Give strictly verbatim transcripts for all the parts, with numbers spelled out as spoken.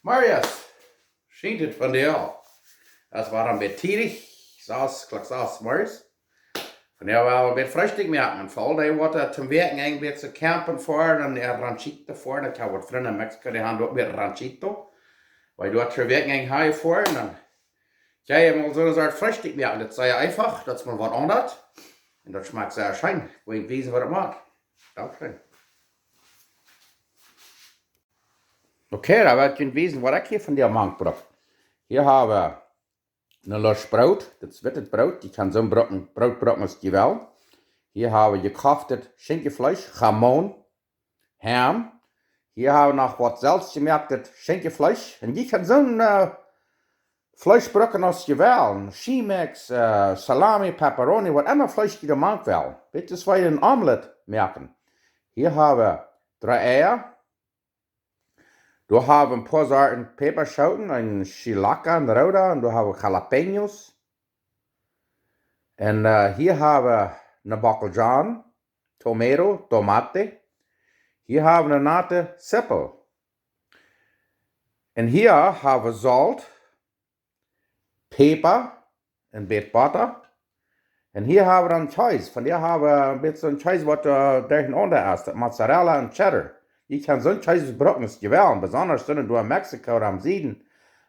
Marius, schient et von die? Daut wia een bät tiedich, sas, Klock sas morjes. Von die wia een bät Freestikj moaken. Un fa aul dee, waut doa toom Wäakjenenj een bät to campen foaren un äa Ranchito foaren. Ekj hab waut Frind en Mexiko, dee haben doa een bät Ranchito. Wiels doa toom Wäakjenenj hia foaren, dan kjenn jie mol soone Sort Freestikj moaken. Daut es sea eefach, daut es mau waut aundasch. Un daut schmakjt sea scheen. Ekj woa junt wiesen, waut ekj moak. Dankscheen. Okay, dan well ekj junt wiesen, waut ekj hia von dee mank bruk. Hia hab wie een Loos Broot, daut es wittet Broot, jie kjennen soon Broot, Broot brucken aus jie wellen. Hia hab wie jekochtet Schinkjefleesch, jamón, Ham. Hia hab wie noch waut selfst jemoaktet Schinkjefleesch. Un jie kjennen soon, äh, Fleesch brucken aus jie wellen. Chemex, äh, Salami, Pepperoni, waut emma Fleesch jie doa mank wellen. Dit es woo jie een Omelett moaken. Hia hab wie dree Eia. Doa hab wie een poa Sorten Päpaschooten, een Chilaca, een rooda, un doa hab wie Jalapeños. Un, äh, hia hab wie een Bockelzhohn, Tomato, Tomate. Hia hab wie een natte Zippel. Un hia hab wie Solt, Päpa, een bät Botta. Un hia hab wie dan Kjees. Von dee hab wie een bät soon Kjees, waut, äh, derchenaunda es. Daut Mozzarella un Cheddar. Jie kjennen soon Kjees brucken aus jie wellen. Besondasch soone doa en Mexiko, doa aum Sieden,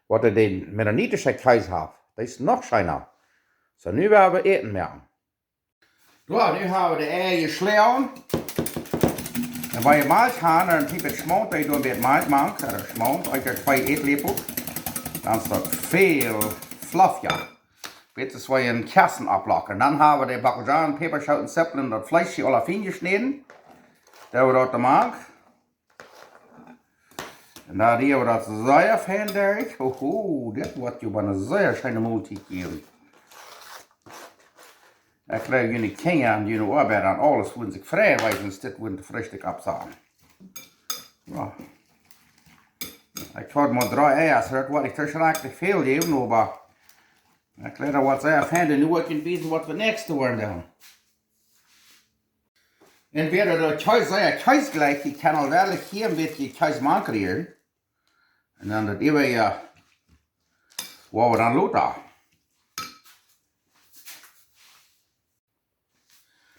waut dee dän mennonitischen Kjees haben. Daut es noch scheena. Soo, nu woa wie Äten moaken. Jo, nu hab wie de Eia jeschloagen. Un wan jie Malkj haben, dan kjricht jie Schmaunt, dan doo een bät Malkj mank, ooda Schmaunt, eenjemol twee Ätläpel. Dan es daut väl fluffier. Dit es woo jie een Kjessen oplaken. Dan hab wie de Bockelzhohn, Päpaschooten, Zippel, daut Fleesch hia aula fien jeschnäden. Dan hab wie daut doa mank. Un dan rieed wie daut sea fein derch. Hoho, dit woat junt oba eene sea scheene Moltiet jäwen. Ekj jleew, june Kjinja un june Oabeida un aules wudden sikj freien, wan see dit wudden toom Freestikj oppsaten. Jo. Ekj haud mau dree Eia, soo daut woat nich too schrakjlich väl jäwen, oba ekj jleew, daut woat sea fein. Un nu woa ekj junt wiesen, waut wie daut näakjste woaren doonen. Entwäda daut Kjees, jo, Kjees jlikj, jie kjennen aul werkjlich hia een bät Kjees mank rieren. Un dan daut äwaje, jo, woa wie dan lota.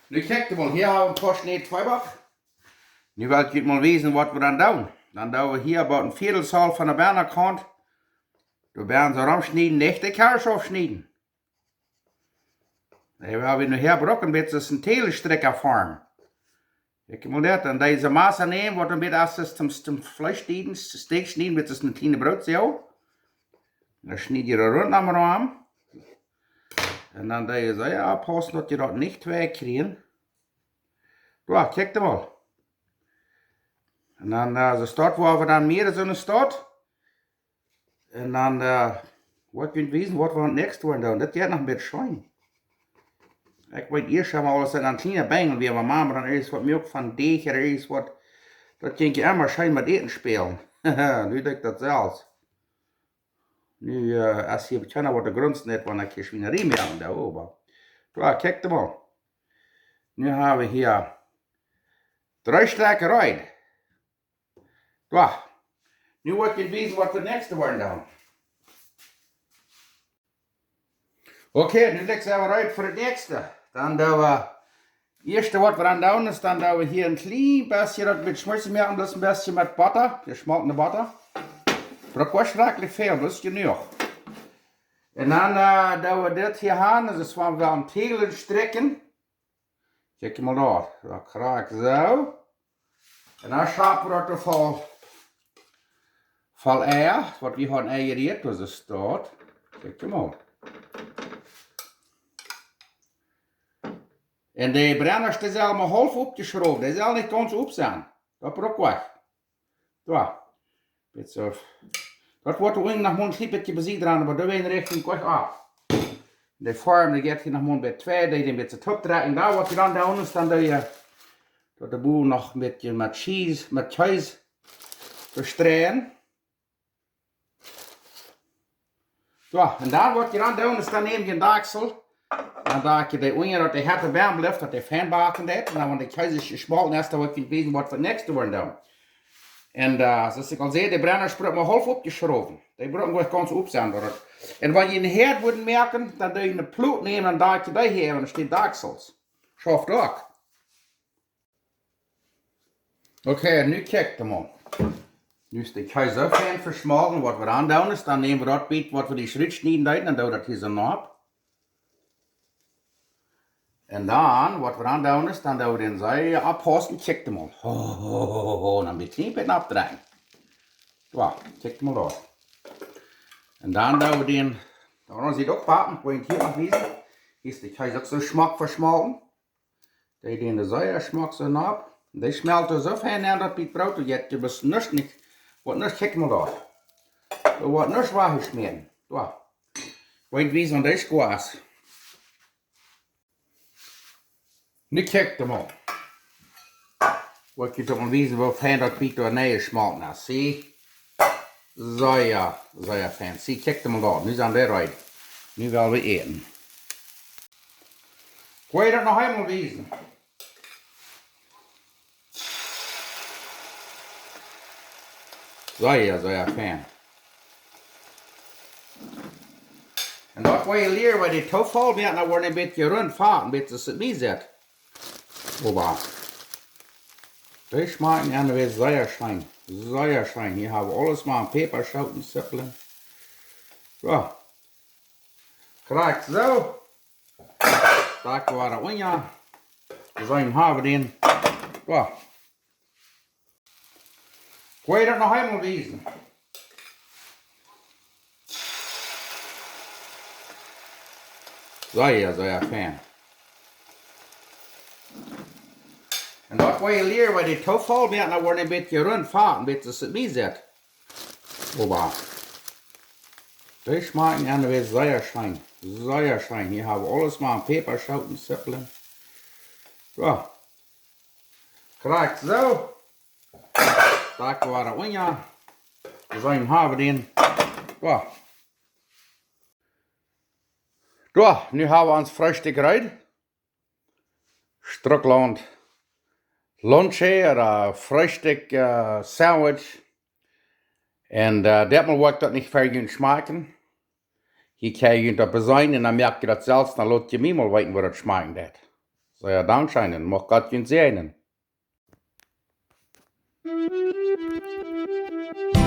Nu kjikjt mol, hia hab wie een poa Schnäd Tweeback. Nu well ekj junt mol wiesen, waut wie dan doonen. Dan doo wie hia about een Viedel Zoll von de Bienkaunt doa bie soo romschnieden, nich de Kjarsch aufschnieden. Dee woa wie nohäa brucken, bat see een Teelenstrikja formen. Kjikj mol daut, un dise Massa nämen, waut een bät aus es toom, toom Fleesch schnieden, Steak schnieden, bat see een kjlienet Broot soo. Dan schnied jie daut runt aum Rom. Un dan doo jie soo, jo, oppaussen, daut jie daut nich twei kjrieen. Jo, kjikjt mol. Un dan, äh, soo steit, woa wie dan mea soone steit. Un dan, äh, woa ekj junt wiesen, waut wie daut näakjste woaren doonen. Dit jeit noch een bät scheen. Ekj weet ieescht emol, aus et een kjliena Benjel wia, oba Mama dan ieescht waut Mjölk von Deeg, ieescht waut, daut jinkj emma scheen met Äten spälen. Nu denkj ekj daut selfst. Nu, äh, aus hia bekjant woat de Grunz nich, wan ekj hia Schwienarie moaken doo, oba. Jo, kjikjt mol. Nu hab wie hia dree Stekj reed. Jo. Nu woa ekj junt wiesen, waut wie daut näakjste woaren doonen. Okay, nu sent wie reed fa daut näakjste. Dan doo wie, ieeschte waut wie dan doonen, es dan doo wie hia een kjlien bät daut met Schmolz moaken, bloos een bät met Botta, jeschmoltne Botta. Brukt nich schrakjlich väl, bloos jenuach. Un dan, äh, doo wie dit hia aun, daut es wan wie aun Teelen strikjen. Kjikj mol doa. Daut kjrieech ekj soo. Un dan schaup wie daut doa voll, voll Eia, waut wie hauden Eia jerieet, daut es daut. Kjikj mol. Un de Brenna, dee sell mau haulf oppjeschrauft, dee sell nich gaunz opp sennen. Daut brukt nich. Jo. Bät soo. Daut woat doa unjen noch mau een kjlien bät besied rannen, oba doa woat rajcht een kort opp. De Form, dee jeit hia noch mau bie twee, dee een bät toop trakjen. Dan waut wie dan doonen, es dan doo jie, daut de Bowen noch een bät met Cheese, met Kjees bestreien. Jo, un dan waut jie dan doonen, es dan nämt jie een Dakjel, dan doo jie dee unjen, daut de Hett doa bie blift, daut dee fein backen deit. Un dan, wan de Kjees jeschmolten es, dan woa ekj junt wiesen, waut wie daut näakjste woaren doonen. Un äh, soo aus ekj aul säd, de Brenna brukt mau haulf oppjeschrowen. Dee brukt nich gaunz opp sennen, daut. Un wan jie een Hieed wudden moaken, dan deed jie eene Plot nämen un daut jie dee häwen, dan steit Dakjsels. Schauft uk. Okay, nu kjikjt mol. Nu es de Kjees soo fein veschmolten. Waut wie dan doonen es, dan näm wie daut Biet, waut wie rutschnieden deeden, un doo daut hia soo nopp. Un dan, waut wie dan doonen es, dan doo wie dän soo aufhausten, kjikjt mol. Ho, ho, ho, ho, dan bie Kjniep en oppdreien. Soo, kjikjt mol doa. Un dan doo wie dän, dan sitt uk Pappen, woa ekj hia noch wiesen. Hia es de Kjees uk soo schmock veschmolten. Dee doonen dee sea schmock soo nopp. Dee schmelt soo fein aun daut Biet Broot, daut jie bloos nuscht nich, waut nuscht, kjikjt mol doa. Doa woat nuscht wajchjeschmäten. Soo. Woa ekj wiesen, waut dee Squash. Nu kjikjt mol. Woa ekj junt mol wiesen, woo fein daut Biet doa nenjeschmolten es. See? Sea, sea fein. See, kjikjt mol doa. Nu sent dee reed. Nu well wie äten. Ekj woa daut noch eemol wiesen. Sea, sea fein. Un daut woa jie lieren, wan dee too voll woaren, dan woaren dee een bät runt, fat, een bät soo aus et mie sitt. Oba dee schmakjen aun de Wäaj sea scheen. Sea scheen. Hia hab wie aules mau, Päpaschooten, Zippelen. Soo. Krakjt soo. Daut woat unja. Soo hab wie dän. Soo. Ekj woa daut noch eemol wiesen. Sea, sea fein. Un daut woa jie lieren, wan dee too voll woaren, dan woaren dee een bät runt, fat, een bät soo aus et mie sitt. Oba dee schmakjen aun de Wäaj sea scheen. Sea scheen. Hia hab wie aules mau, Päpaschooten, Zippelen. Soo. Krakjt soo. Daut woat unja. Soo hab wie dän. Soo. Soo, nu hab wie ons Freestikj reed. Strucklaunt Lunch ooda Freestikj, äh, Sandwich. Un äh, dit Mol woa ekj daut nich fa junt schmakjen. Hia kjenn jie daut beseenen un dan moakt jie daut selfst, dan lot jie mie mol weeten, woo daut schmakjen deit. Soo, jo, dankscheen un mucht Gott junt säajnen.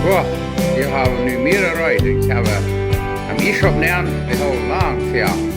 Soo, hia hab wie nu mearere reed. Ekj hab am Iesschaup nenn, dee hoolen lang, jo.